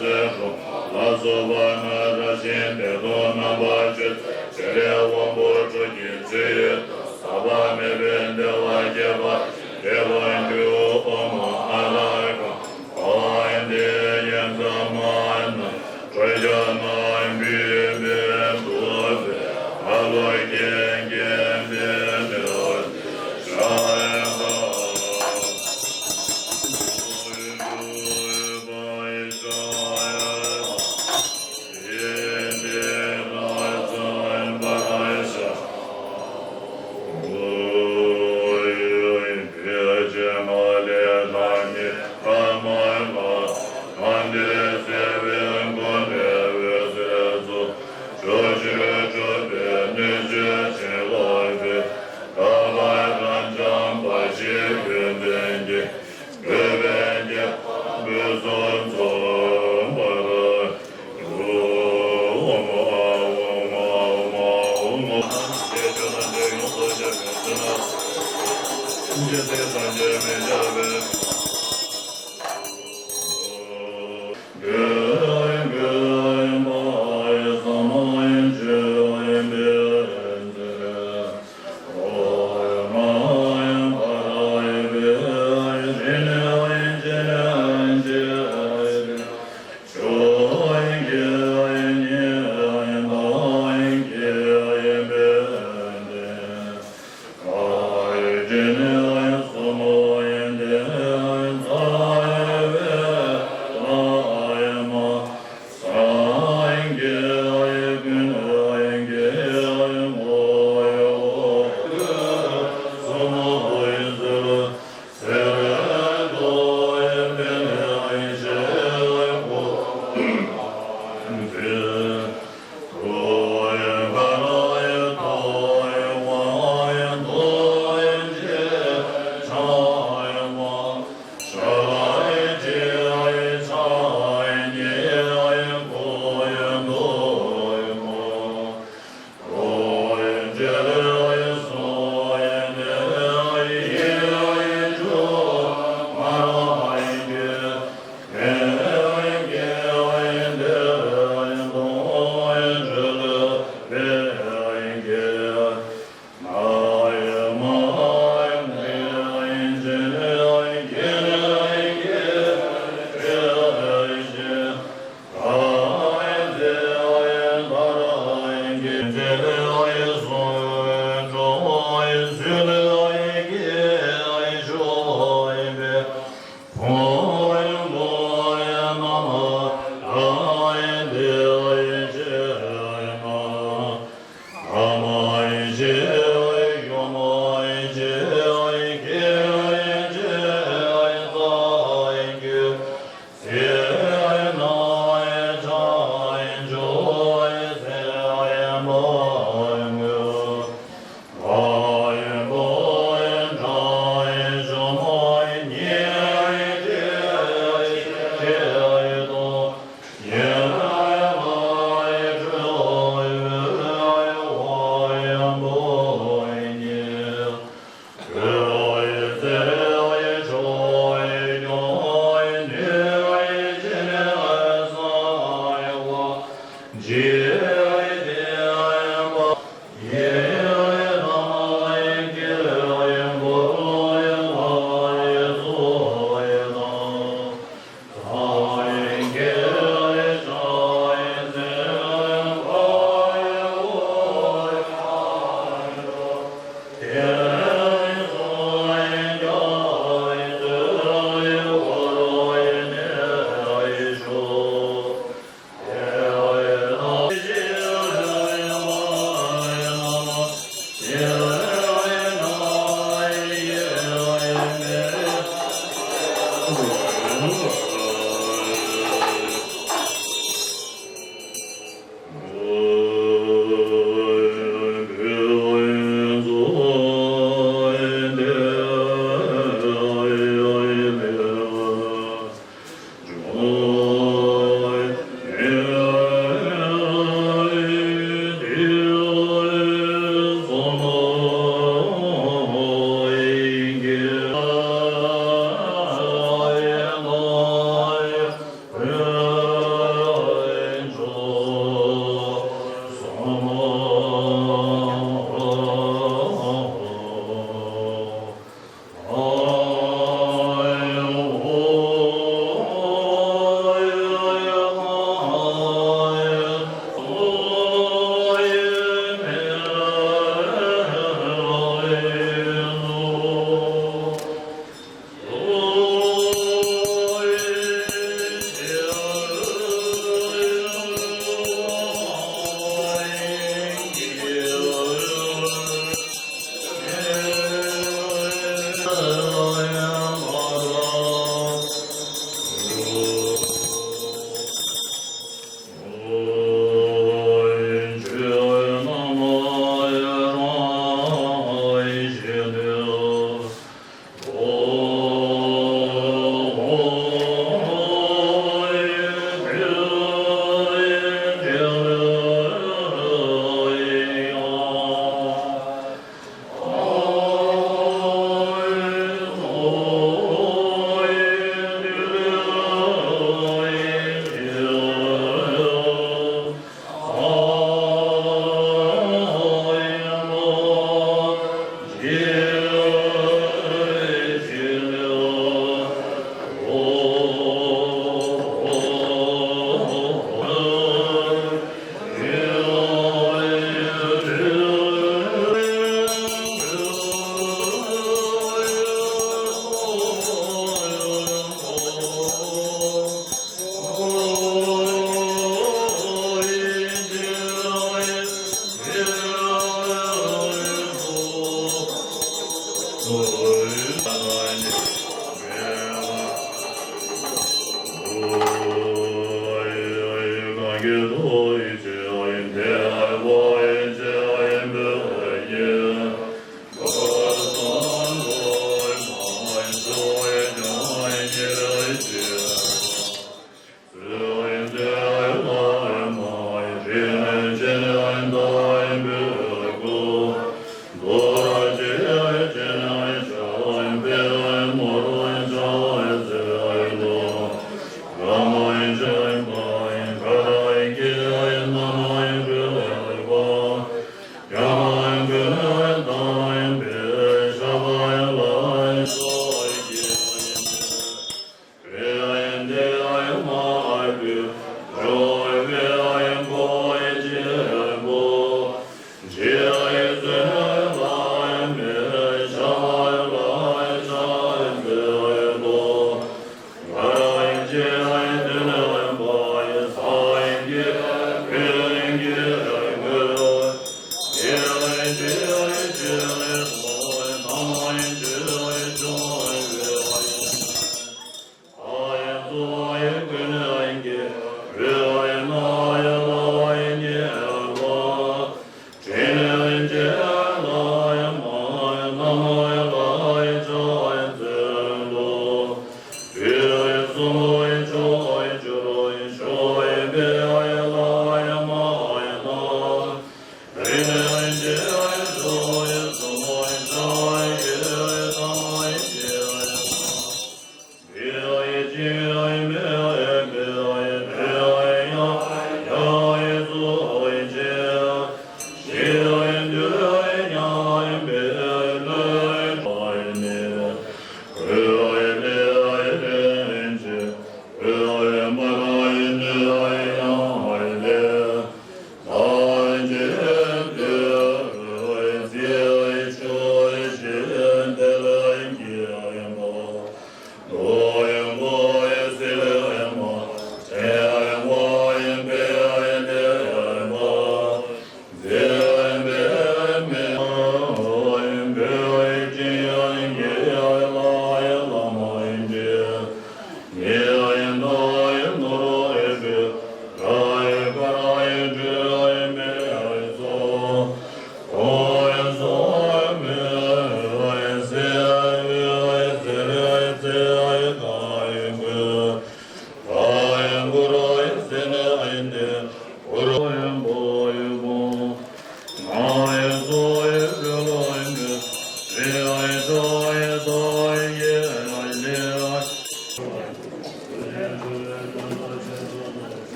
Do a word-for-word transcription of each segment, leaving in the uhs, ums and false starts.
ཚེ་འཁྲུངས་ལ་སོགས་པ་ན་ར་ཞིང་བདེ་སྟོང་རྣམ་པར་སྤྱོད་ཚེ་རིང་དབང་པོ་སྤྲོ་སྐྱིད་ཚེ་ཡི་དང་ཟག་པ་མེད་པའི་བདེ་བ་སྐྱེད་པ་ཞིག་ལ་འགྱུར། ཨོཾ་ཨ་ར་ཀ་ཨ་ཏི་ཡན་ཙ་མ་ན་ཁྲོ་ཡ་ན་བི་མེ་དུ་བེ་ཨ་ལོ་ཀྱེ་ཀྱེ་དེ་ནེ་ཤ་ཡ་ད།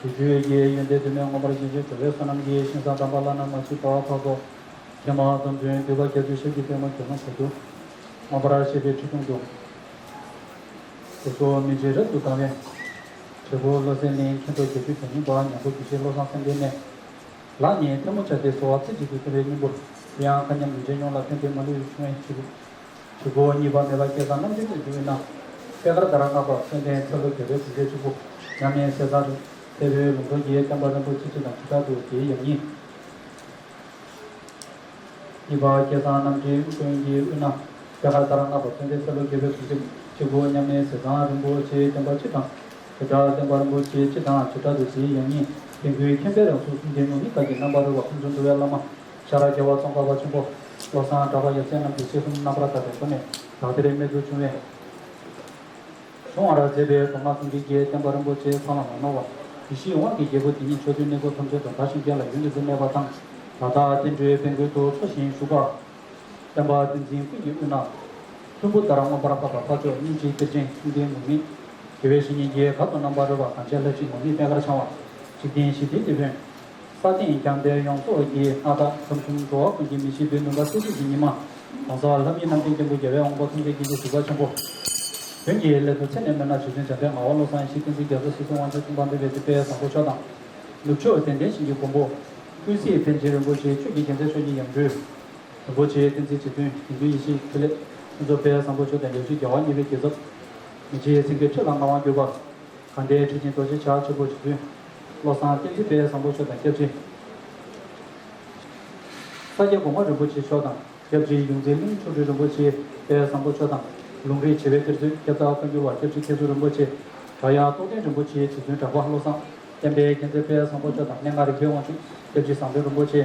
དུས་རྒྱུན་གྱི་ཡོན་ཏན་དུ་མས་མངོན་པར་བཞེས་བྱེད་འགྲོ་བའི་བསོད་ནམས་ཀྱི་ཞིང་ས་དམ་པ་བླ་ན་མ་མཆིས་པ་འཕགས་བསྟོད། ཧེ་མ་དམ་དོན་འདུས་པ་རྒྱ་མཚོའི་ཞབས་ཀྱི་པདྨོ་རྒྱ་མཚོ་བར་དུ་མངོན་པར་བཞེས་པའི་ཁྲི་སྟེང་དུ། སྐུ་གཟུགས་མི་མཇེད་རབ་ཏུ་དགའ་བའི། དྲིལ་བུ་བློ་གསལ་གླིང་མཁན་ཐོག་བརྒྱད་ཅུ་གྱ་གཉིས་པ་ཉང་པོ་དགེ་བཤེས་བློ་བཟང་སེང་གེ་ནས། ལག་གཉིས་ཐལ་མོ་སྦྱར་ཏེ་གསོལ་བ་རྩེ་གཅིག་ཏུ་འཐོར་བའི་སྙིང་པོར། གུ་ཡངས་མཁའ་མཉམ་རིན་ཆེན་ཡོངས་ལ་ཕན་བདེའི་མ་ལུས་འབྱུང་བའི་ཕྱིར། དྲིལ་བུ་གཉིས་པ་མེད་པ་བསྐལ་བཟང་རྣམ་འདྲེན་དཔལ་གྱི་དབུས་ན། པད་དཀར་ཟླ་ར་ལྔ་པ་མཚོན་ལྡན་ཚེ་ལོ་བརྒྱ་པའི་གཟི་འོད་ཆེན་པོ། མཉམ་མེད་ཟས་གཙང་རི་ལྷའི་ལུང་སྟོང་གི་བསྟན་པ་རིན་པོ་ཆེ་སྤྱི་དང་བྱེ་བྲག་ཏུ་དེའི་ཡང་སྙིང་། གཉིས་པ་བསྐལ་བཟང་རྣམ་འདྲེན་དབུ་སྟོན་གྱི་དབུས་ན། པད་དཀར་ཟླ་ར་ལྔ་པ་མཚོན་ལྡན་ཚེ་ལོ་བརྒྱ་པའི་གཟི་འོད་ཆེན་པོ། མཉམ་མེད་ཟས་གཙང་རིན་པོ་ཆེའི་བསྟན་པ་སྤྱི་དང་། བྱེ་བྲག་བསྟན་པ་རིན་པོ་ཆེ་སྤྱི་དང་བྱེ་བྲག་ཏུ་དེའི་ཡང་སྙིང་། དེང་ཁུལ་མཁྱེན་པའི་རང་གཟུགས་སུ་འདི་ངུར་སྨྲིག་དཀར་གྱི་རྣམ་པར་རོལ་པ་ཕུན་སུམ་འགྲོ་བའི་བླ་མ། ཤ་ར་རྒྱལ་བ་ཙོང་ཁ་པ་ཆེན་པོ། བློ་བཟང་གྲགས་པ་ཡབ་སྲས་རྣམས་ཀྱི་སྲས་གསུམ་རྣམ་པར་དག་པའི་སྒོ་ནས་བདག་གཏེར་རྨད་དུ་བྱུང་བའི། གཞུང་བར་མཛད་པའི་མདོ་སྔགས་ཟུང་འབྲེལ་གྱི་བསྟན་པ་རིན་པོ་ཆེ་ཚང་ལ་མ་ནོར་བ། ཡེ་ཤེས་དབང་གི་རྒྱལ་པོ་དེ་ཉིད་ཕྱོགས་དུས་གནས་སྐབས་ཐམས་ཅད་དུ་བདག་གཞན་དོན་ལ་ཡུན་རིང་དུ་གནས་པ་དང་། ལ་དྭགས་བསྟན་འགྲོའི་དཔལ་མགོན་དུ་འཚོ་ཞིང་བཞུགས་པ། བསྟན་པ་བསྟན་འཛིན་ཀུན་གྱི་དབུས་ན། ལྷུན་པོ་ལྟར་མངོན་པར་འཕགས་པ་འཕགས་མཆོག་སྙིང་རྗེའི་གཏེར་ཆེན་མཆོག་ལྡན་ངུར་སྨྲིག་དགེ་བའི་བཤེས་གཉེན་གྱི་གར་དུ་རྣམ་པར་རོལ་པ་གངས་ཅན་ལྷ་བཞིན་ངུར་སྨྲིག་པད་དཀར་འཆང་བ། འཇིག་རྟེན་ཞི་བདེའི་དེད་དཔོན། ས་སྟེང་རྒྱང་མཐའི་ཡོངས་རྫོགས་ཀྱི་མངའ་བདག་ཁམས་གསུམ་འགྲོ་བ་ཀུན་གྱི་མི་ཤེས་པའི་ནུས་པ་གསལ་བྱེད་ཀྱི་ཉི་མ། གང་ཟག་ལྷ་མིའི་རྣམ་ལྡན་མགོན་པོ་རྒྱལ་བའི་དབང་པོ་ཐམས་ཅད་མཁྱེན་ཅིང་གཟིགས་པ་ཆེན་པོ། དོན་གྱི་སླད་དུ་ཚེ་ནས་སྨོན་ལམ་རྗེ་བཙུན་འཇམ་དཔལ་ངག་དབང་བློ་བཟང་ཡེ་ཤེས་བསྟན་འཛིན་རྒྱ་མཚོ་སྲིད་གསུམ་དབང་ཕྱུག་གསུམ་པ་འདུས་པའི་ཚེ་དཔལ་བཟང་པོ་མཆོག་དང་། ནུབ་ཕྱོགས་ཙནྡན་ཞིང་གི་མགོན་པོ། ཀུན་གཟིགས་པཎ་ཆེན་རིན་པོ་ཆེ་ཆོས་ཀྱི་རྒྱལ་མཚན་མཆོག་གཉིས་ཡང་སྤྲུལ། རིན་པོ་ཆེ་བསྟན་འཛིན་རྗེ་བཙུན་དགེ་འདུན་ཡེ་ཤེས་ཆོས་སླད་ཕུན་ཚོགས་དཔལ་བཟང་པོ་མཆོག་དང་ཡབ་རྗེ་རྒྱལ་བ་གཉིས་པའི་རྒྱལ་ཚབ། མི་རྗེ་སེང་གེ་ཁྲི་ལ་མངའ་དབང་བསྒྱུར་བ། དགའ་ལྡན་ཁྲི་ཆེན་རྡོ་རྗེ་འཆང་ཆེན་པོ་རྗེ་བཙུན། བློ་བཟང་བསྟན་འཛིན་དཔལ་བཟང་པོ་མཆོག་དང་སྐྱབས་རྗེ། ས་སྐྱ་གོང་མ་རིན་པོ་ཆེ་མཆོག་དང་སྐྱབས་རྗེ་ཡོངས་འཛིན་གླིང་མཆོག་སྤྲུལ་རིན་པོ་ཆེ་དཔལ་བཟང་པོ་མཆོག་དང་ལུང་རིགས་བྱེ་བའི་གཏེར་མཛོད་ཁྱབ་བདག་བཀའ་འགྱུར་བ་སྐྱབས་རྗེ་མཁས་གྲུབ་རིན་པོ་ཆེ། བྲག་གཡང་རྟོགས་ལྡན་རིན་པོ་ཆེའི་རྗེ་བཙུན་གྲགས་པ་བློ་བཟང་། བསྟན་པའི་རྒྱལ་མཚན་དཔལ་བཟང་པོ་མཆོག་དང་གནས་ལྔ་རིག་པའི་དབང་ཕྱུག་སྐྱབས་རྗེ་བཟང་པོ་རིན་པོ་ཆེ།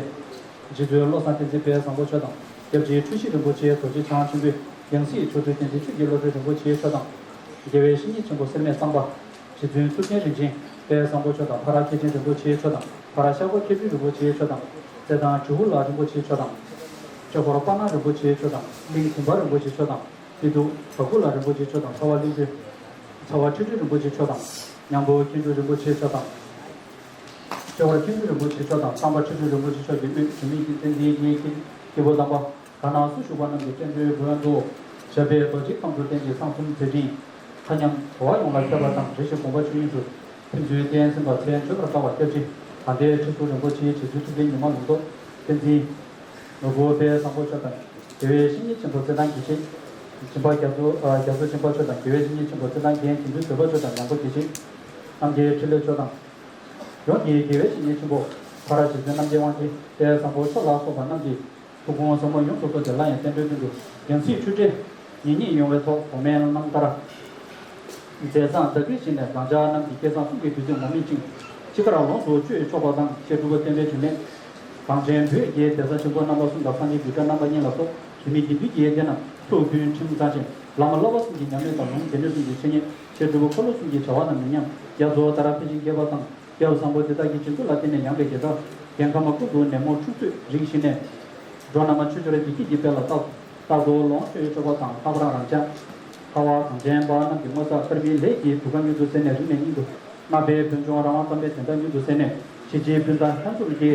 རྗེ་བཙུན་བློ་བཟང་བསྟན་འཛིན་དཔལ་བཟང་པོ་མཆོག་དང་སྐྱབས་རྗེ་འཁྲུལ་ཞིག་རིན་པོ་ཆེ་རྡོ་རྗེ་འཆང་ཆེན་པོས་ཡང་སྲིད་འཁྲུལ་རྟོག་བསྟན་འཛིན་ཆོས་ཀྱི་བློ་གྲོས་རིན་པོ་ཆེ་མཆོག་དང་། རྒྱལ་བའི་བཤེས་གཉེན་ཆེན་པོ་སེར་སྨད་གཙང་པ། རྗེ་བཙུན་གཙུག་རྒྱན་རིན་ཆེན་དཔལ་བཟང་པོ་མཆོག་དང་། ཕ་ར་མཁས་ཆེན་རིན་པོ་ཆེ་མཆོག་དང་། ཕ་ར་ཤར་སྒོ་མཁས་གྲུབ་རིན་པོ་ཆེ་མཆོག་དང་། རྩེ་ཐང་ཇོ་བོ་ལགས་རིན་པོ་ཆེ་མཆོག་དང་། ཆོས་འཁོར་དཔལ་སྣང་རིན་པོ་ཆེ་མཆོག་དང་། གླིང་གུང་པ་རིན་པོ་ཆེ་མཆོག་དང་། སྐྱིད་སྡུག་བ་སྤུ་ལགས་རིན་པོ་ཆེ་མཆོག་དང་། ཚ་བ་གླིང་དཔོན། ཚ་བ་ཁྲི་སྤྲུལ་རིན་པོ་ཆེ་མཆོག་དང་། ཉང་པོ་མཁས་གྲུབ་རིན་པོ་ཆེ་མཆོག་དང་། ཆོས་འཁོར་མཁས་གྲུབ་རིན་པོ་ཆེ་མཆོག་དང་། གཙང་པ་ཁྲི་སྤྲུལ་རིན་པོ་ཆེ་མཆོག་གི་དབུས་དྲི་མེད་ཀྱི་བསྟན་འཛིན་གྱི་སྐྱེས་བུ་དམ་པ། ག་ན་སུ་བཞུགས་པ་རྣམས་ཀྱི་བསྟན་འགྲོའི་མགོན་དུ། ཞབས་པད་རྡོ་རྗེ་ཁམས་སུ་བརྟན་ཅིང་གསང་གསུམ་མཛད་འཕྲིན། མཁའ་མཉམ་འགྲོ་བ་ཡོངས་ལ་ཁྱབ་པ་དང་། རེ་ཞིག་དགོངས་པ་ཆོས་དབྱིངས་སུ། ཕན་ཚུན་བརྟེན་ཟིན་པ་མཚན་བརྗོད་པར་དཀའ་བ་སྐྱབས་རྗེ་དགའ་ལྡན་ཁྲི་ཟུར་རིན་པོ་ཆེའི་རྗེ་བཙུན་ཐུབ་བསྟན་ཉི་མ་ལུང་རྟོགས་བསྟན་འཛིན། ནོར་བུ་དཔལ་བཟང་པོ་མཆོག་དང་། དགེ་བའི་བཤེས་གཉེན་ཆེན་པོ་ཚེ་བརྟན་དགེ་བཤེས། སྦྱིན་པ་རྒྱ་མཚོ་ཨ་རྒྱ་མཚོ་སྦྱིན་པ་མཆོག་དང་། དགེ་བའི་བཤེས་གཉེན་ཆེན་པོ་ཚེ་བརྟན་རྒན་དགེ་འདུན་བཟོད་པ་མཆོག་དང་། ལམ་པོ་དགེ་བཤེས་རྣམ་རྒྱལ་འཕྲིན་ལས་མཆོག་དང་། ཡོངས་ཀྱི་དགེ་བའི་བཤེས་གཉེན་ཆེན་པོ་ཕ་ར་རྗེ་བཙུན་རྣམ་རྒྱལ་དབང་ཆེན་དཔལ་བཟང་པོ་མཆོག་ལ་སོགས་པ་རྣམས་ཀྱི་ཐུགས་དགོངས་ཟབ་མོ་ཡོངས་སུ་རྫོགས་པའི་སླར་ཡང་བསྟན་འགྲོའི་དོན་དུ་རྒྱལ་སྲིད་ཆོས་འབྲེལ་ཉེ་ཉེ་ཡོང་བའི་ཐོག་གོང་མའི་རྣམ་ཐར་མཛད་བཟང་བདག་གིར་བཞེས་ནས་བདག་ཅག་རྣམས་ཀྱི་སྐལ་བཟང་གསུང་གི་བདུད་རྩི་ངོམས་ཤིང་། འཆི་ཁར་ལོངས་སུ་སྤྱོད་ཆོག་པ་དང་། བཤད་སྒྲུབ་བསྟན་པའི་འབྱུང་གནས་གངས་ཅན་བོད་ཀྱི་གདན་ས་ཆེན་པོ་རྣམ་པ་གསུམ་དང་། སངས་རྒྱས་རྒྱུད་གྲྭ་རྣམ་པ་གཉིས་ལ་སོགས་བོད་མི་དགེ་འདུན་གྱི་སྡེ་རྣམས་ཐུགས་མཐུན་ཁྲིམས་གཙང་ཞིང་། བླ་མ་བསླབ་པ་གསུམ་གྱི་ཉམས་ལེན་དང་། ལུང་སྡེ་སྣོད་གསུམ་གྱི་འཆད་ཉན། བཤད་སྒྲུབ་འཁོར་ལོ་གསུམ་གྱི་བྱ་བ་རྣམས་མི་ཉམས། རྒྱ་མཚོ་ལྟར་འཕེལ་ཞིང་རྒྱས་པ་དང་། སྐལ་བཟང་པོ་དེ་དག་གི་རྗེས་འཇུག་ལ་བརྟེན་ནས་ཡངས་པའི་རྒྱལ་ཁམས་རྒྱལ་ཁམས་ཀུན་ཏུ་ནད་མུག་འཁྲུག་རྩོད་རིང་ཞི་ནས། འགྲོ་རྣམས་ཆོས་འབྱོར་བདེ་སྐྱིད་ཀྱི་དཔལ་ལ་རྟག་རྟག་ཏུ་ལོངས་སྤྱོད་ཆོག་པ་དང་། ལྷག་པར་རང་ཅག་ཁ་བ་གངས་ཅན་པ་རྣམས་ཀྱི་སྔོ་བསགས་དཀར་མིའི་ལས་ཀྱི་གྲུ་ཁ་མྱུར་དུ་ཟད་ནས་རིམས་ནད་སྙིང་པོ། རྣམ་པའི་ཕུན་ཚོགས་རང་དབང་བསམ་པའི་དོན་དག་མྱུར་དུ་ཟད་ནས། ཕྱི་ཕྱིའི་ཕུན་ཚོགས་ཕན་ཚུན་གྱི་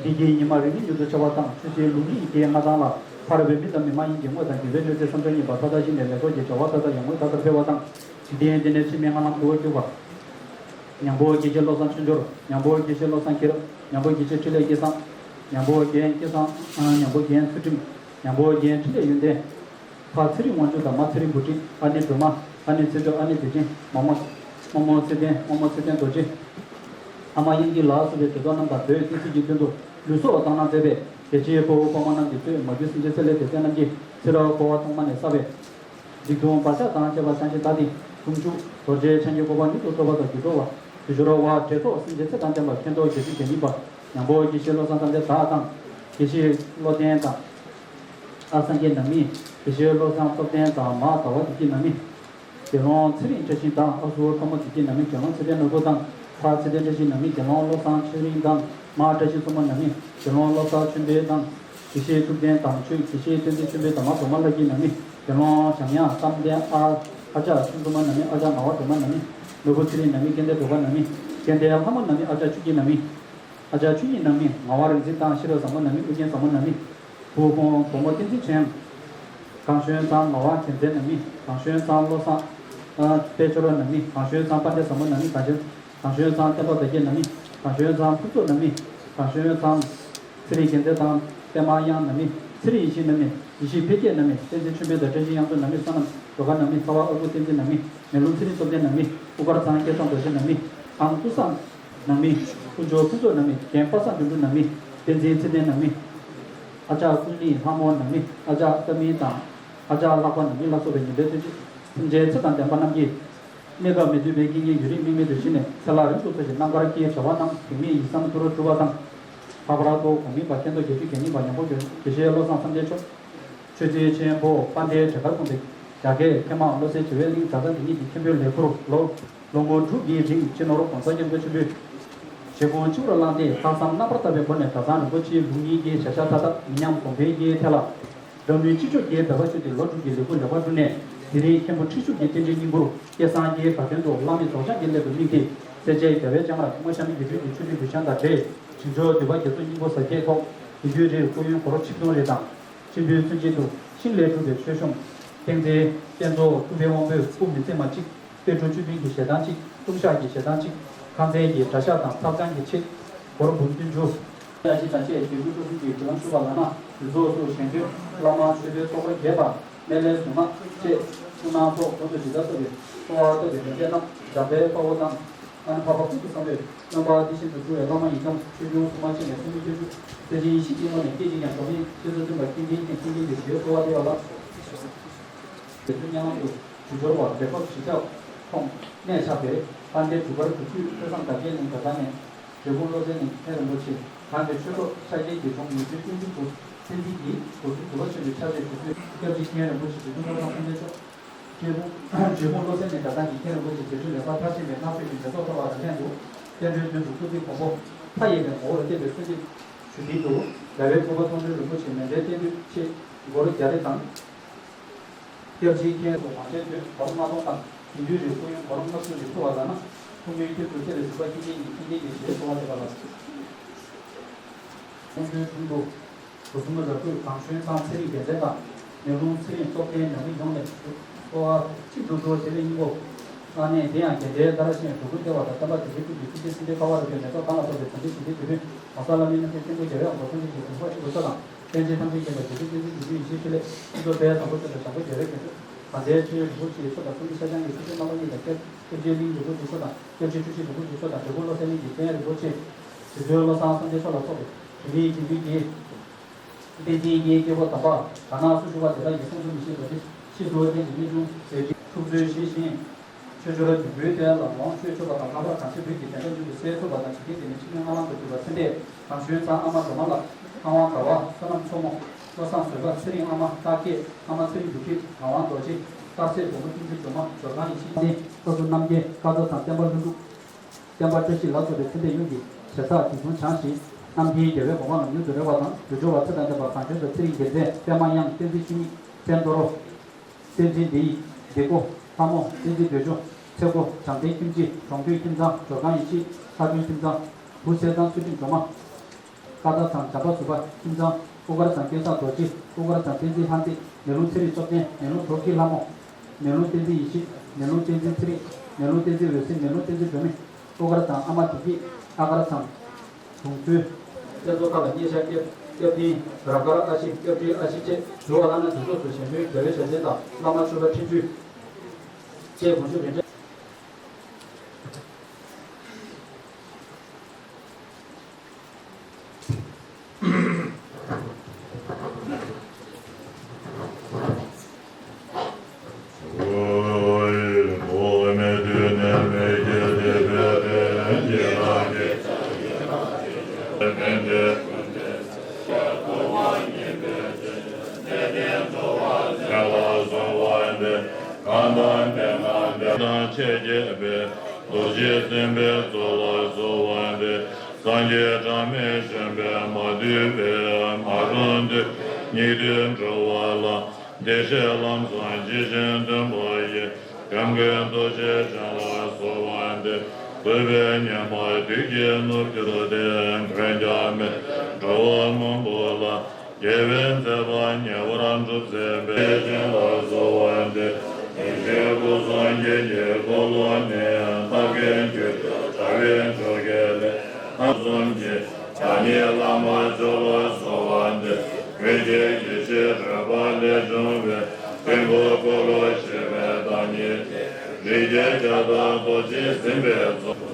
བདེ་སྐྱིད་ཉི་མ་རེ་རེ་མྱུར་དུ་འཆར་བ་དང་། ཆོས་སྲིད་ལུགས་གཉིས་ཀྱི་མངའ་ཐང་ལ་ཕར་བོད་མི་དང་མི་མ་ཡིན་གྱི་དངོས་དང་འབྲེལ་བའི་གནོད་འཚེ་སེམས་ཅན་གཉིས་པ་མཐའ་དག་ཞི་ནས། ལེགས་ཚོགས་ཀྱི་བྱ་བ་མཐའ་དག་ཡར་ངོའི་མཐའ་ལྟར་འཕེལ་བ་དང་། འཇིག་རྟེན་འདི་ནས་འཆི་མེད་ལྔ་ལམ་དུ་གྱུར་པ། ཉང་པོ་དགེ་བཤེས་བློ་བཟང་ཆོས་འབྱོར། ཉང་པོ་དགེ་བཤེས་བློ་བཟང་མཁྱེན་རབ། ཉང་པོ་དགེ་བཤེས་འཕྲིན་ལས་སྐལ་བཟང་། ཉང་པོ་རྒན་སྐལ་བཟང་། ཉང་པོ་རྒན་ཚུལ་ཁྲིམས། ཉང་པོ་རྒན་འཕྲིན་ལས་ཡོན་ཏན། ཕ་ཚེ་རིང་དབང་ཕྱུག་དང་མ་ཚེ་རིང་བུ་ཁྲིད། ཨ་ནེ་སྒྲོལ་མ། ཨ་ནེ་ཚེ་མཆོག་ཨ་ནེ་བདེ་ཆེན། རྨོ་མོ། རྨོ་མོ་ཚེ་བརྟན། རྨོ་མོ་ཚེ་བརྟན་རྡོ་རྗེ། ཨ་མ་དབྱངས་སྐྱིད་ལ་སོགས་པའི་དགེ་ཕྲུག་རྣམས་དང་། བོད་བསྟན་སྲིད་ཀྱི་དོན་དུ་ལུས་སྲོག་བཏང་གནང་མཛད་པའི་དགེ་ཆེ་ཕོ་བོ་དཔའ་མོ་རྣམས་ཀྱིས་གཙོས་མ་གྱུར་སེམས་ཅན་ཚེ་ལས་འདས་ཚད་རྣམས་ཀྱི་ཚེ་རབས་འཁོར་བ་ཐོག་མ་ནས་བསགས་པའི་སྡིག་ལྟུང་བག་ཆགས་དང་བཅས་པ་བྱང་ཞིང་དག་སྟེ། སྟོང་ཕྲག་རྡོ་རྗེ་འཆང་གི་གོ་འཕང་མྱུར་དུ་ཐོབ་པ་དང་། དུས་འཁོར་བ་བགྲེས་ཐོག་སེམས་ཅན་ཚེ་དང་ལྡན་པ་མཁྱེན་རྟོགས་རྒྱ་ཆེར་རྒྱས་ནུས་པ། ཉང་པོ་དགེ་བཤེས་བློ་བཟང་བསམ་གཏན་བདག་དང་། དགེ་བཤེས་བློ་ལྡན་དང་། ཨ་སངས་རྒྱས་ནང་མི། དགེ་བཤེས་བློ་བཟང་སྟོབས་ལྡན་དང་། མ་ཟླ་བ་བདེ་སྐྱིད་ནང་མི། དགེ་སློང་ཚེ་རིང་བཀྲ་ཤིས་དང་། ཨ་ཟུར་ཁ་མོ་བདེ་སྐྱིད་ནང་མི་དགེ་སློང་ཚེ་བརྟན་ནོར་བུ་དང་། ཕ་ཚེ་བརྟན་བཀྲ་ཤིས་ནང་མི་དགེ་སློང་བློ་བཟང་ཆོས་རིང་དང་། མ་བཀྲ་ཤིས་མཚོ་མོ་ནང་མི་དགེ་སློང་བློ་བཟང་ཆོས་འཕེལ་དང་། དགེ་བཤེས་ཐུབ་བསྟན་དམ་ཆོས། དགེ་བཤེས་བསྟན་འཛིན་ཆོས་འཕེལ་དང་། མ་སྒྲོལ་མ་ལྷ་སྐྱིད་ནང་མི་དགེ་སློང་འཇམ་དབྱངས་བསམ་གཏན། ཨ་ཨ་ཅག་ཆུང་ཆུང་མ་ནང་མི་ཨ་ཅག་ངག་དབང་སྒྲོལ་མ་ནང་མི། ནོར་བུ་ཚེ་རིང་ནང་མི་སྐལ་ལྡན་སྒྲོལ་དཀར་ནང་མི། སྐལ་ལྡན་ལྷ་མོ་ནང་མི་ཨ་ཅག་ཆོས་སྐྱིད་ནང་མི། ཨ་ཅག་ཆོས་ཉིད་ནང་མི། ངག་དབང་རིག་འཛིན་དང་། ཤེས་རབ་བཟང་མོ་ནང་མི། ཨུ་རྒྱན་བཟང་མོ་ནང་མི། བུ་ཁོང་བུ་མོ་བསྟན་འཛིན་ཆོས་དབྱིངས། གངས་ཞོལ་ཚང་ངག་དབང་རྒྱལ་མཚན་ནང་མི། གངས་ཞོལ་ཚང་བློ་བཟང་། ཨ་དཔལ་འབྱོར་ནང་མི། གངས་ཞོལ་ཚང་དཔལ་ལྡན་བཟང་མོ་ནང་མི། གངས་ཞོལ་གངས་ཞོལ་ཚང་བསྟན་པ་དར་རྒྱས་ནང་མི། གངས་ཞོལ་ཚང་ཕུན་ཚོགས་ནང་མི། གངས་ཞོལ་ཚང་ཚེ་རིང་རྒྱལ་མཚན་དང་པད་མ་གཡང་ནང་མི། ཚེ་རིང་ཡེ་ཤེས་ནང་མི། ཡེ་ཤེས་འཕེལ་རྒྱས་ནང་མི། བསྟན་འཛིན་ཆོས་འཕེལ་དང་བཀྲ་ཤིས་གཡང་འཛོམས་ནང་མི། བསོད་ནམས་སྒྲོལ་དཀར་ནང་མི། ཚ་བ་ཨ་ཁུ་བསྟན་འཛིན་ནང་མི། མེ་ལུང་ཚེ་རིང་སྟོབས་ལྡན་ནང་མི། དབུ་དཀར་ཚང་སྐལ་བཟང་རྡོ་རྗེ་ནང་མི། ཨང་ཀུ་སངས་ནང་མི། དཀོན་མཆོག་ཕུན་ཚོགས་ནང་མི། རྒན་པ་སངས་དོན་གྲུབ་ནང་མི། བསྟན་འཛིན་ཚེ་བརྟན་ནང་མི། ཨ་ཅག་ཀུན་གླིང་ལྷ་མོ་ནང་མི། ཨ་ཅག་ཏ་མིན་དང་། ཨ་ཅག་ལྷག་པ་ནང་མི་ལ་སོགས་པའི་ཉེ་འབྲེལ་སྟོན་ཅིག་སེམས་ཅན་ཚེ་དང་ལྡན་པ་རྣམས་ཀྱིས། གནས་སྐབས་མི་མཐུན་པའི་རྐྱེན་ངན་ཡུན་རིང་དམིགས་མེད་དུ་ཞི་ནས། ཚེ་ལྷ་རིང་དུ་འཚོ་ཞིང་རྣམ་དཀར་དཀྱིལ་བྱ་བ་རྣམས་གེགས་མེད་ཡིད་བསམ་ཐུགས་ར་འགྲུབ་པ་དང་། ལྷག་པར་དུ་གོང་མའི་བར་མཁྱེན་རྟོགས་རྒྱ་ཆེར་རྒྱས་ནུས་པ། ཉང་པོ་དགེ་བཤེས་བློ་བཟང་བསམ་གཏན་མཆོག་ཆོས་རྩེ་ཆེན་པོ་དཔལ་ལྡན་བྲེ་དཀར་དགོན་པའི་རྒྱ་སྐད་མཁས་མང་བློ་གསལ་བྱེ་བའི་གླིང་གྲྭ་ཚང་འདི་ཉིད་ཀྱི་མཁན་པོའི་ལས་ཁུར་ལོ། ལོ་ངོ་དྲུག་གི་རིང་སྤྱི་ནོར་༸གོང་ས་༸སྐྱབས་མགོན་ཆེན་པོས་བཞེད་དགོངས་ལྕི་བར་བླངས་ཏེ། ལྷག་བསམ་རྣམ་པར་དག་པའི་སྒོ་ནས་གྲྭ་ཚང་རིན་པོ་ཆེའི་ལུགས་གཉིས་ཀྱི་བྱ་བཞག་མཐའ་དག་མི་ཉམས་གོང་འཕེལ་གྱི་ཐད་ལ། འཛམ་གླིང་སྤྱི་ཚོགས་ཀྱི་འབད་པ་བྱས་ཏེ་ལོ་དྲུག་གི་ལས་འགུལ་ལེགས་པར་བསྒྲུབས་ནས། དེ་རིང་མཁན་པོ་ཁྲི་བཅུ་གི་རྟེན་འབྲེལ་སྙིང་པོར་སྐལ་བཟང་གི་བར་དོན་དུ་བླ་མེད་རྫོགས་བྱང་གི་སླད་དུ་དམིགས་ཏེ། སེར་བྱེས་རྒྱལ་བའི་སྤྱན་སྔར་སྔོ་ཤམ་དགེ་ཕྲུག་གི་ཆོས་འབྲེལ་གྱི་ཆང་དང་འབྲེལ། བྱིན་མཆོག་འདུས་པ་རྒྱ་མཚོ་སྙིང་པོ་ཟབ་རྒྱས་ཐོག་དགེ་བསྐོས་རེ་སྐུ་ཡོན་སྒོར་ཆིག་སྟོང་རེ་དང་། གཅེན་པོའི་མཚོན་བྱེད་དུ་ཤིང་ལས་གྲུབ་པའི་མཆོད་གཤོམ། ཏིང་འཛིན་བསྟན་རྫོགས་ཐུབ་པའི་དབང་པོས་སྐུ་མི་བཙེམ་མ་གཅིག་དཔལ་འབྲུ་བཅུ་བདུན་གྱི་ཞལ་ཐང་གཅིག་ལྟུང་བཤགས་ཀྱི་ཞལ་ཐང་གཅིག་ཁང་ཚན་གྱི་གྲྭ་ཤག་དང་ཚབ་ཁང་གི་ཆེད་སྒོར་འབུམ་བདུན་ཅུ། བཀྲ་ཤིས་དང་བཅས་དགེ་བསྐོས་སྤྲོ་གསུམ་གྱི་དགེ་སློང་བཅུ་པ་ལག་ན་གྲོས་ཚོགས་སུ་ཞལ་འདོན་བླ་མ་ཆོས་འཕེལ་ཚོགས་འཁོར་བརྒྱད་པ་སྨན་བླའི་གཟུངས་སྔགས་བཅས་གསུང་གནང་སོགས་ཁོང་ཚོས་ཇི་ལྟར་བསྟོད་པའི་གསོལ་བ་བཏབ་པའི་ལས་འབྲས་རྣམས་འཇམ་དཔལ་དཔའ་བོ་དང་། ཨ་ནི་འཕགས་པ་ཀུན་ཏུ་བཟང་པོས་རྣམ་པ་འདི་བཞིན་དུ་སྒྲུབ་པའི་བླ་མ་ཡི་དམ་ཆོས་སྐྱོང་སྲུང་མ་མཆིས་ནས་སེམས་ཅན་ཐམས་ཅད་ཀྱི་སྙིང་པོ་ནས་སྐད་ཅིག་ཀྱང་འགྲོ་མེད་སྐྱེ་ཚུལ་སྟོན་པ་ཀུན་མཁྱེན་ཀུན་མཁྱེན་གྱི་ཞལ་གསོལ་བ་འདེབས་པ་ལགས། དེ་ཚོའི་སྙན་ལམ་དུ་དུས་འབྱོར་བ་བདེ་ཁོག་གཞིས་ཆགས་ཁོངས་གནས་ཆགས་པའི་ལྷ་ལྡན་འབྲུག་དཀར་བུ་ཁྱུད་ཐོས་བསམ་དར་རྒྱས་གླིང་གྲྭ་ཚང་ནས་འབྲས་སྤུངས་བློ་གསལ་གླིང་མཁན་རིན་པོ་ཆེ་གང་གི་ཆོས་ཚོགས་ཤར་རྒྱལ་གྱི་གཞུང་མི་ཚེའི་ཀུན་གཟིགས་སུ་ཕན་ཚུན་གྱི་གོ་ཚུལ་དུ་བ་ཆོས་ཀྱི་ཕྱག་རྗེས་ཞུ་ཚུལ་སྐྱབས་རྗེ་མཁན་རིན་པོ་ཆེ་རྗེ་བཙུན་པ་སངས་ཐམས་ཅད་མཆོག་འབྲས་སྤུངས་འབྲས་སྤུངས་བློ་གསལ་གླིང་གྲྭ་ཚང་གི་མཁན་རིན་པོ་ཆེ་རྗེ་བཙུན་ལེགས་པ་མཐར་ཕྱིན་པའི་མནར་གཅོད་ཀྱི་མེ་ཏོག་ཐོར་བ་དང་ལྷན་དུ་བསྟན་འགྲོའི་དོན་དུ་སྐུ་ཚེ་གོང་པོ་མཐའ་ཡས་པའི་ངོ་བོར་གཏད་པའི་གསོལ་འདེབས་ཞུ་འདུན་དུ་རྒྱལ་བའི་སྐུ་པར་མཐོང་གྲོལ་རིན་པོ་ཆེ་མཎྜལ་རྟེན་འབུལ་ཆེད་སྒོར་བརྒྱ་རེ་དང་། སྐྱབས་རྗེ་མཁན་སོགས་མང་ཆེན་དོན་སྒོར་ལྔ་སྟོང་དང་། དགེ་འདུན་རེ་སྐུ་ཡོན་སྒོར་ལྔ་བཅུ་རེ་ཕུལ་བ་ལགས་ན། ཐུགས་སྨོན་ཁྱེད་ཚོ་སྐྱབས་རྗེ་ཟུར་པ་ཀུན་མཁྱེན་གྱིས་ཀུན་མཁྱེན་གྱི་ཞལ་གསོལ་བ་འདེབས་པ་ལགས། ཁོང་ཚོའི་དྲུང་དུ། སྒོ་གསུམ་རབ་ཏུ་གངས་ཞོལ་ཚང་ཚེ་རིང་རྒྱལ་མཚན་དང་། མེ་ལུང་ཚེ་རིང་སྟོབས་ལྡན་ནང་མི་ཡོངས་ནས་གསོལ་བ་གཅིག་ཏུ་གསོལ་བ་ཞེས་པའི་སྙིང་པོ། ཨ་ནེ་དེ་ཡང་རྒྱལ་ཟླའི་ཟླ་ར་ཤིང་འགྲོ་ཀུན་བདེ་བ་དང་བསྟན་པ་དེ་རིང་ཀུན་གྱི་ཐུགས་རྗེ་སེམས་ཅན་དཀའ་བ་རབ་པའི་མེ་ཏོག་གང་ལ་སོགས་པའི་དོན་འགྲུབ་ཞིང་དེ་དུས་ཀུན་མ་གསལ་བླ་མའི་རྣམ་ཐར་སྐྱེ་འགྲོ་རྒྱལ་བའི་དབང་པོ་ཐམས་ཅད་ཀྱི་གཟུངས་སྔགས་ཆེན་པོ་ཚོ་དང་། པཎ་ཆེན་ཐམས་ཅད་མཁྱེན་པ་རྗེ་བཙུན་བསྟན་འཛིན་རྒྱ་མཚོའི་ཡེ་ཤེས་ཕྲིན་ལས་ཕུན་ཚོགས་དཔལ་དང་པོ་ཐོབ་པའི་བཟང་པོ་རྒྱལ་བའི་གདན་ས་གངས་ཅན་ཆོས་རིན་པོ་ཆེའི་མཆོག་དང་སྐུ་ཕྲེང་ཤཱཀྱའི་གཙུག་ཕུད་ཆེན་པོ་གཉིས་དང་སྐྱབས་སྐྱབས་རྗེ་གླིང་རིན་པོ་ཆེའི་མཆོག་དང་སྐྱབས་རྗེ་ཀླུ་ཆུ་རིན་པོ་ཆེའི་མཆོག་དང་འབྲས་སྤུངས་བློ་གསལ་གླིང་གི་ཀུན་དགའ་རིན་པོ་ཆེ། དུས་གསུམ་བློ་བཟང་སངས་རྒྱས་མཆོག་ལ་སོགས་པའི་དྲི་མེད་དགེ་འདུན་གྱི་བསྟན་འཛིན་གྱི་སྐྱེས་བུ་དམ་པ་གང་ན་སུ་བཞུགས་པ་དེ་དག་གིས་སངས་རྒྱས་མི་ཤེས་རྡོ་རྗེ་ཕྱིས་སུ་དབེན་པའི་གནས་ཆུང་ཟེར་གྱི་ཐུགས་བརྩོན་བཞེས་ཤིང་། ཆོས་འབྱོར་བདུད་འགྲོའི་དོན་ལ་ལོངས་སྤྱོད་ཆོག་པ་དང་། ལྷག་པར་གངས་ཅན་བོད་ཀྱི་བདེན་མཐའ་མྱུར་དུ་གསལ་ཐུབ་པ་དང་། འཇིག་རྟེན་འདི་ནས་འཆི་མེད་ལྔ་ལམ་དུ་འགྲོ་བར་ཕན་བདེ་གང་བྱོན་ཙང་། ཨ་མ་སྒྲོལ་མ་ལ་ཁང་བ་དར་བ་བསོད་ནམས་མཚོ་མོ། བློ་བཟང་བཟོད་པ་ཚེ་རིང་ཨ་མ་རྟགས་བརྒྱད། ཨ་མ་ཚེ་རིང་འབུལ་ཁྲིད་ངག་དབང་རྡོ་རྗེ། རྟགས་གསལ་སྒྲོལ་མ་ཀུན་འདུས་སྒྲོལ་མ་སྦྱོར་དཀར་ཡེ་ཤེས་ཅན། བཀའ་ཟུར་རྣམ་རྒྱལ་བཀའ་ཚོགས་དང་བསྟན་པ་ལྷུན་གྲུབ། བསྟན་པ་བཀྲ་ཤིས་ལ་སོགས་པའི་ཚེ་འདས་ཡོངས་ཀྱི་ཞེ་ས་དེ་མཚུངས་བྱང་ཞིང་། རྣམ་མཁྱེན་རྒྱལ་བའི་གོ་འཕང་ལ་མྱུར་དུ་རེ་བ་དང་། འབྲུ་སྦྱོར་བ་ཚེ་དང་ལྡན་པ་གང་བྱོན་དང་། ཚེ་རིང་རྒྱལ་མཚན་པདྨ་དབྱངས། བསྟན་འཛིན་བཅུ་གཉིས་བཙན་རྡོར། བསྟན་འཛིན་བདེ་ཡིས་བདེ་སྒོ་ལྷ་མོ། བསྟན་འཛིན་འདོད་འཇོ་ཚེ་སྒོ། བྱང་བསྟན་ཁྱིམ་སྤྱི་གྲོང་སྡེ་ཁྱིམ་ཚང་སྦྱོར་དཀར་ཡེ་ཤེས་ལྷ་སྒྲོན་ཁྱིམ་ཚང་བུ་ཚེ་བཟང་ཚུལ་ཁྲིམས་སྒྲོལ་མ། ཀ་ད་ཚང་བྱམས་པ་ཟུར་པ་ཁྱིམ་ཚང་། སྤུ་གར་ཚང་སྐལ་བཟང་རྡོ་རྗེ། སྤུ་གར་ཚང་བསྟན་འཛིན་ལྷ་མཛེས། མེ་ལོང་ཚེ་རིང་སྟོབས་ལྡན། མེ་ལོང་གྲོ་སྐྱིད་ལྷ་མོ། མེ་ལོང་བསྟན་འཛིན་ཡེ་ཤེས། མེ་ལོང་བསྟན་འཛིན་ཚེ་རིང་། མེ་ལོང་བསྟན་འཛིན་འོད་ཟེར། མེ་ལོང་བསྟན་འཛིན་སྒྲོན་མེ། སྤུ་གར་ཚང་ཨ་མ་བདེ་སྐྱིད། ལྷ་དཀར་ཚང་དུང་ཚུལ། བསྟན་རྩོད་ཁ་ལ་སྙན་ཤལ་སྐྱབས་སྐྱབས་མཐིང་རབ་དཀར་ཨ་ཕྱི་སྐྱབས་སྤྲུལ་ཨ་ཕྱི་བཅས་ཞུ་བ་ལ་ན་དུས་ཚོད་སུ་གཞན་དོན་རྒྱལ་བའི་ཞལ་ཆེན་དང་བླ་མ་མཆོད་པ་ཁྲི་འདུས་བཅས་དགོངས་ཞུ་རེ་འདྲ། ཆེ་རྒྱས་པའི་རྡོ་རྗེ་སེམས་དཔའི་གཙོ་ལ་གསོལ་བ་འདེབས། སངས་རྒྱས་གྲངས་མེད་བྱོན་པས་མ་བཏུལ་བའི་མ་རུངས་དོན་སྙིགས་དུས་འགྲོ་བ་ལ། བདེ་གཤེགས་ལམ་བཟང་ཇི་བཞིན་སྟོན་པ་ཡི། སྐྱབས་མགོན་རྡོ་རྗེ་འཆང་ལ་གསོལ་བ་འདེབས། བསླུས་པའི་ཉོན་མོངས་བདུད་ཀྱིས་ནུབ་གྱུར་ཏེ། མགོན་སྐྱབས་མེད་འགྲོ་བ་མང་པོ་ལ། དགེ་བའི་མཛད་པ་ཉེ་བར་སྒྲུབ་མཛད་པའི། ཆེན་ལ་གསོལ་བ་འདེབས། ཡེ་ཤེས་སྐུ་གསུམ་རྒྱན་གྱི་འཁོར་ལོ་ནས། ཐབས་མཁས་རྒྱུད་དུ་དྲ་བའི་འགྲོ་བའི་ལས། ཐབས་གསུམ་གྱི་བྱ་ཉེས་བླ་མ་མཆོག་ལ་གསོལ་བ་འདེབས། ཀུན་མཁྱེན་ཡེ་ཤེས་རོལ་པ་ལས་བྱུང་བའི། དཀྱིལ་འཁོར་འཁོར་ལོ་ཞེས་པའི་བདག་ཉིད་དེ། རིགས་བརྒྱའི་ཁྱབ་བདག་རྡོ་རྗེ་འཛིན་པའི་གཙོ།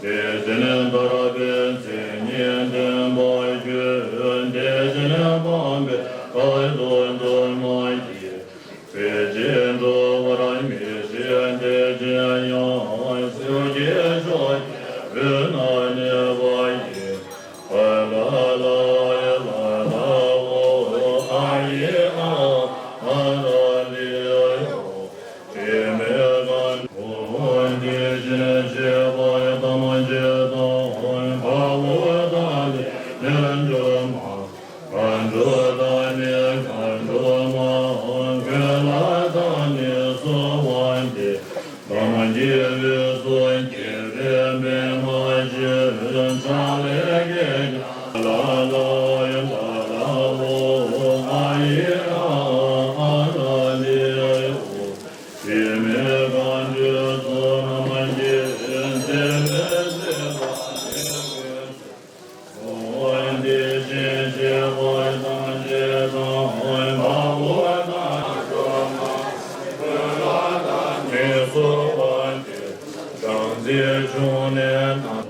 དེ་བཞིན་ཐར་པའི་མཚན་ཉིད་སྟོན་པ་ཁྱོད། དེ་བཞིན་སྤངས་པའི་བཀའ་དྲིན་དུ་མ་བགྱིས། པའི་རྗེས་འགྲོ་བར་མི་བྱེད་དེ་ཅི་ཡང་། སེམས་ཀྱི་མཆོག་ཡིན་བོད་ན་གནས་པ་ཡི། ཨ་ལ་ལ་ཨེ་ལ་ལ་ཨོ་ཨ་ཡེ་ཨ་ཨ་ལ་ལི་ཨོ། དྲི་མེད་གང་འོ་དེ་བཞིན་གཤེགས་པ་ཐམས་ཅད་དང་། དཔའ་བོ་དང་ནི་ལས་སྒྲོན་མ། མཁའ་འགྲོ་དང་ནི་མཁའ་འགྲོ་མ། ཀུན་ལ་དང་ནི་གསོལ་བ་འདེབས། ཐམས་ཅད་འོད་སྲུང་གི་རིམ་པས་མ་ཞི་ཕྱག་ལས་མཁན་ལ་ལ་ཡ་ལ་ལ་ཨོ་ཨ་ཡེ་ཨ་ཨ་ལ་ལི་ཨོ། དྲི་མེད་མཁའ་འགྲོའི་ཚོགས་རྣམས་ཀྱིས་བརྩེ་བས་གསོལ་བ་འདེབས། འོ་དེ་བཞིན་གཤེགས་པ་ཐམས་ཅད་དང་། དཔའ་བོ་དང་སྒྲོལ་མ། ཀུན་ལ་དང་ནི་གསོལ་བ་འདེབས། སྦྲང་རྩི་ཕྱུང་ནས་ནམ།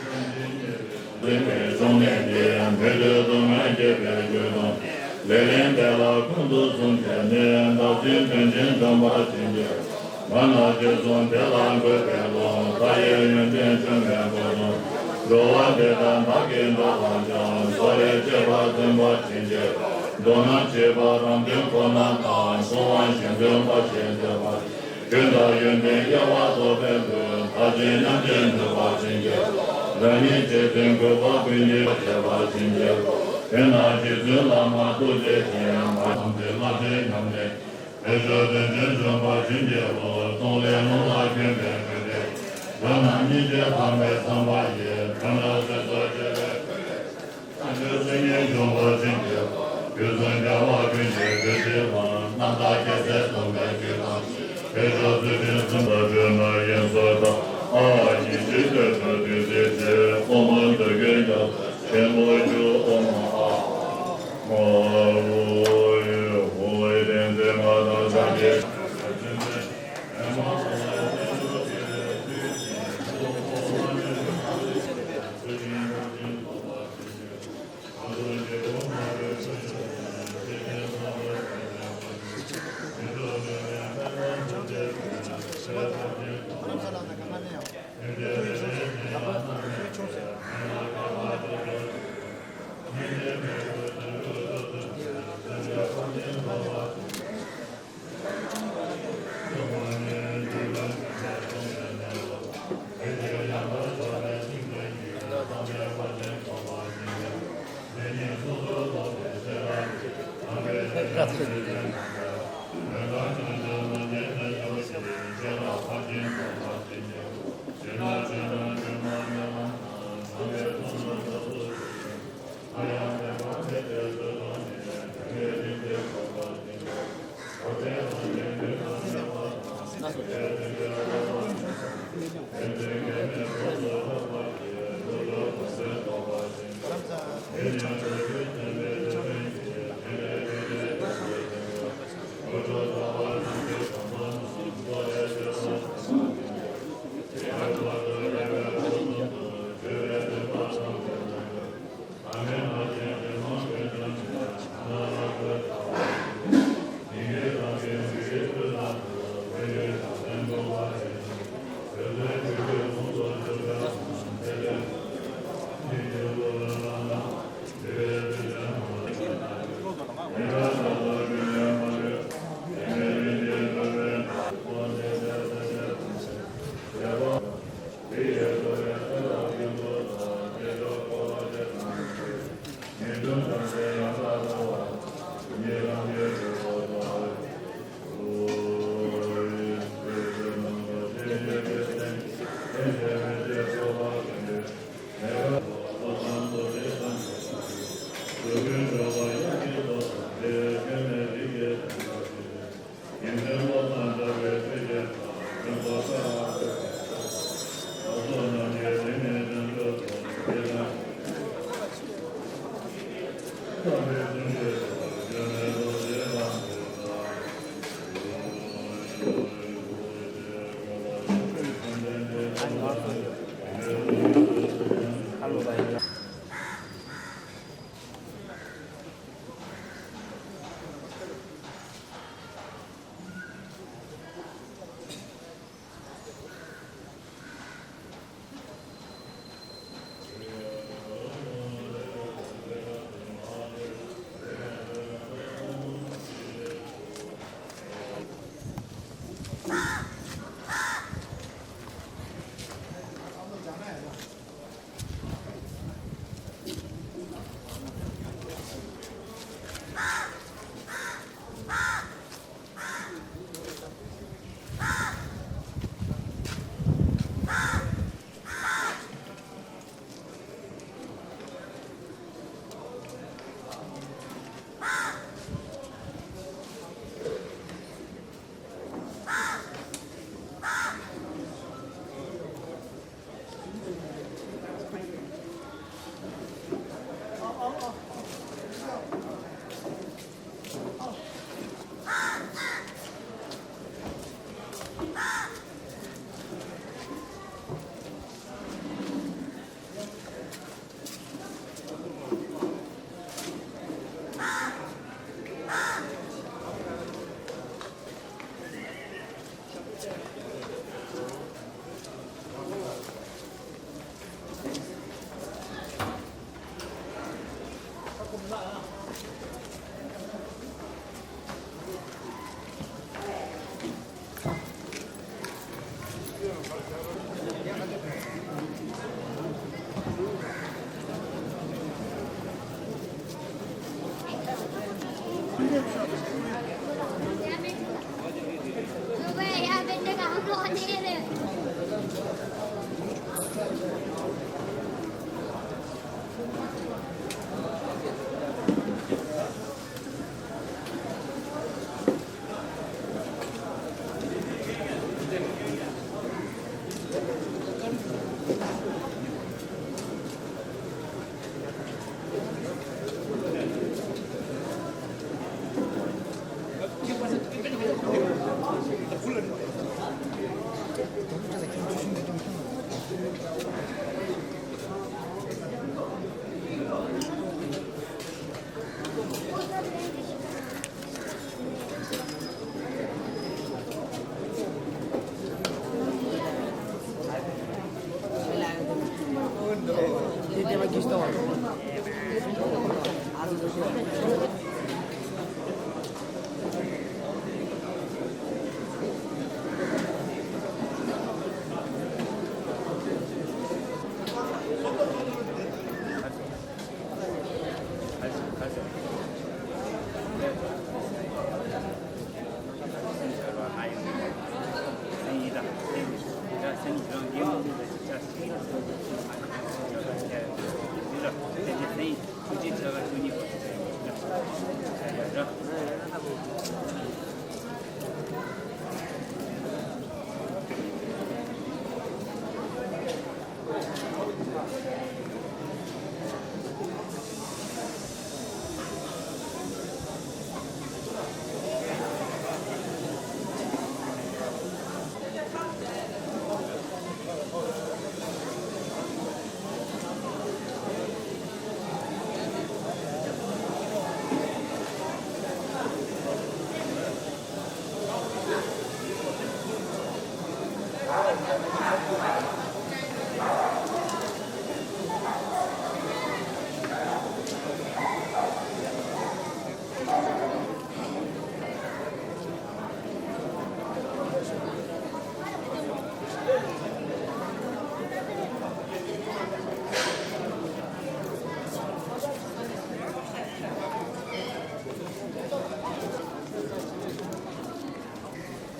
འཛིན་པའི་གཟུགས་ནི་འདི། མི་ལུས་སྡུག་བསྔལ་སྐྱེད་པའི་རྒྱུ་དང་། ལས་ལན་དེ་ལ་ཀུན་ཏུ་བཟུང་བྱས་ནས། བདག་འཛིན་དོན་ཆེན་འཇོམས་པར་བྱིན་གྱིས་རློབས། མ་ན་རྗེ་བཙུན་དེ་ལ་འགོད་པའི་བློ། མཐའ་ཡས་ཡོན་ཏན་ཆེན་པོའི་སྒོ་དང་། འགྲོ་བ་འདི་དག་བདག་གིས་འགྲོ་བར་བྱ། སོགས་ལས་གཅེས་པར་འཛིན་པར་བྱིན་གྱིས་རློབས། མདོར་ན་བྱིས་པ་རང་དོན་ཁོ་ན་དང་། སྲུང་བ་གཞན་དོན་བར་ཆད་མཛད་པ། རྒྱུན་དང་ཡོན་ཏན་དབྱེ་བ་རྟོགས་པའི་ལུས། མཐར་ཕྱིན་མཉམ་བརྗེ་ནུས་པར་བྱིན་གྱིས་རློབས། རང་ཉིད་རྗེ་བཙུན་གུས་པ་ཀུན་གྱིས་བྱེད་པར་བྱིན་གྱིས་རློབས། དེས་ན་རྗེ་བཙུན་བླ་མ་ཐུགས་རྗེ་ཅན། མ་ཐམས་ཅད་བསླབ་བྱའི་ཉམས་ལེན། བདེ་མཆོག་དོན་ཆེན་འཇོམས་པར་བྱིན་གྱིས་རློབས། སྟོང་ལས་རླུང་ལ་འཁོན་པའི་དགོས་འདོད། ཡང་ན་སྙིང་རྗེ་དམ་པའི་བསམ་པ་ཡིས། དོན་དམ་སྲིད་མཚོར་སྐྱོལ་བའི་ཕན་ཡོན། བརྩོན་འགྲུས་འཇོམས་པར་བྱིན་གྱིས་རློབས། རྒྱུ་མཚན་དགེ་བ་ཀུན་གྱི་གྲུ་གཟིངས་ལ། རྣམ་དག་རྒྱལ་སྲས་སྟོན་པའི་རྒྱུ་དང་། བདེ་མཆོག་ཚུལ་ཁྲིམས་སུམ་བརྩེགས་སྤྲུལ་ནས་ཡིན་སོགས་དང་། ཨ་ཨ་ཉིད་ཀྱི་སྟོད་དུ་བདུད་རྩི་བྱེད། ཨོཾ་མ་མདོ་རྒྱུད་རྒྱ་མཚོ་ཆེན་པོ་རྒྱུ། ཨོཾ་མ་ཨ་མ་ཨོ་ཨེ་ཨོ་ཨེ། དེ་ཚེ་མ་དང་སངས་རྒྱས།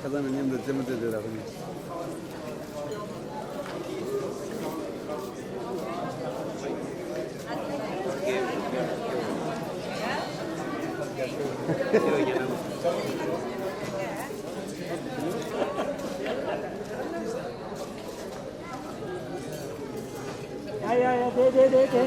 ཁ་སང་ནས་མཉམ་དུ་རྩེད་མོ་རྩེ་བསྡད་ལ་ཁོ་ནི། ཡ་ཡ་ཡ། དེ་དེ་དེ་དེ།